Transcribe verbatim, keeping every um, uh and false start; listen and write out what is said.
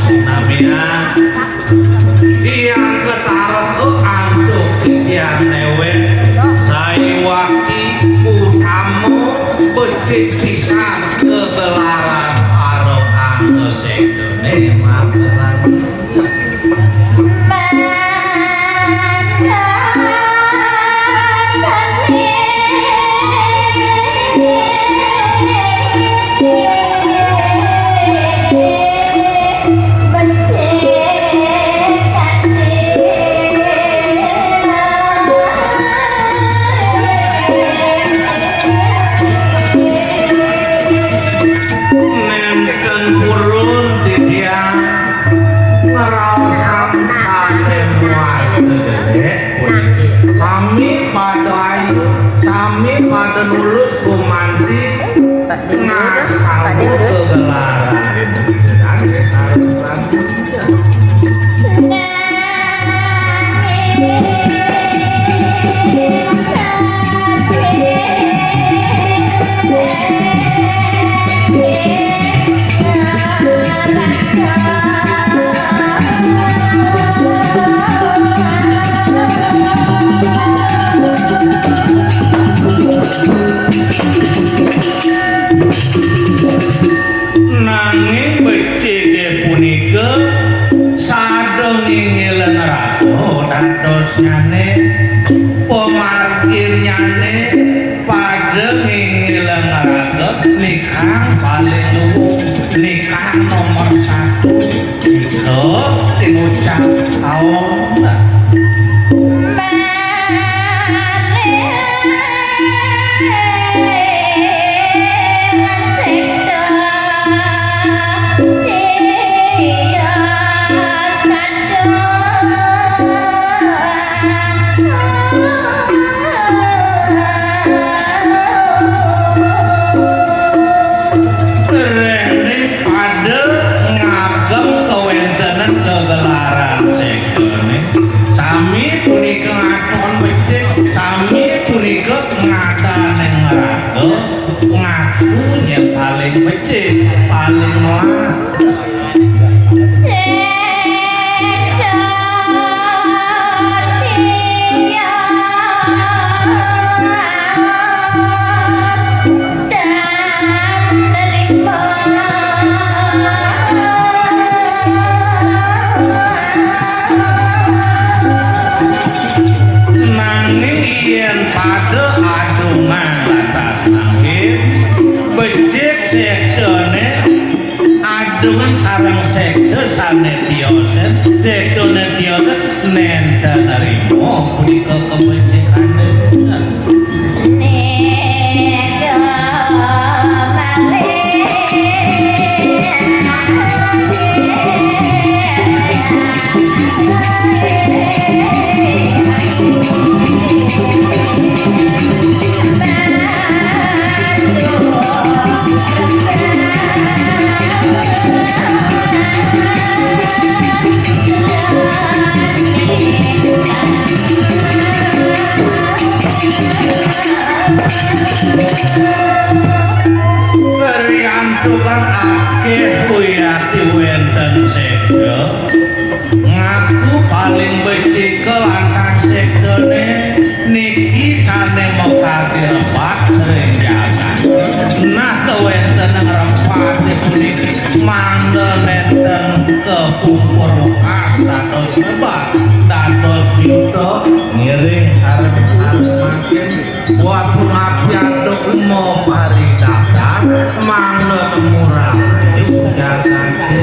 Sinamian, Hyang Ketara antuk titiang néwék, saiwakti utama becik pisan kegelaran arokang sektoné, maaf sami. Nénten purun titiang ngraosan sané muas gedé. Sami pada ayu, sami pada nulus gumanti ngastawa kegelaran. Nanging beciké punika sada nginggilang raga dadosnyané, pamarginnyané pada nginggilang raga nikang paling luwung, nikang nomor satu. Nika sing ngucap kaon. Réhning pada ngagem kawéntenan kegelaran sektoné. Sami punika ngaton becik, sami punika ngadaning raga, ngaku yén paling becik, paling melah. Nanging yén pada adungan lantas nanging becik sektoné, adungan sareng sekta sané tiosan, sektané tiosan nénten nrima punika kabecikané. Riantukan akéh uyati wénten sekta ngaku paling becika lantas sektané niki sané makardi repat ring jagat. Nah, kawéntenan repaté puniki mangda nénten kapupur wekas dados lebat, dados yuda ngiring sareng-sareng mangkin. Wapun api aduk mo paridakan, mangda murah yuk jagaté.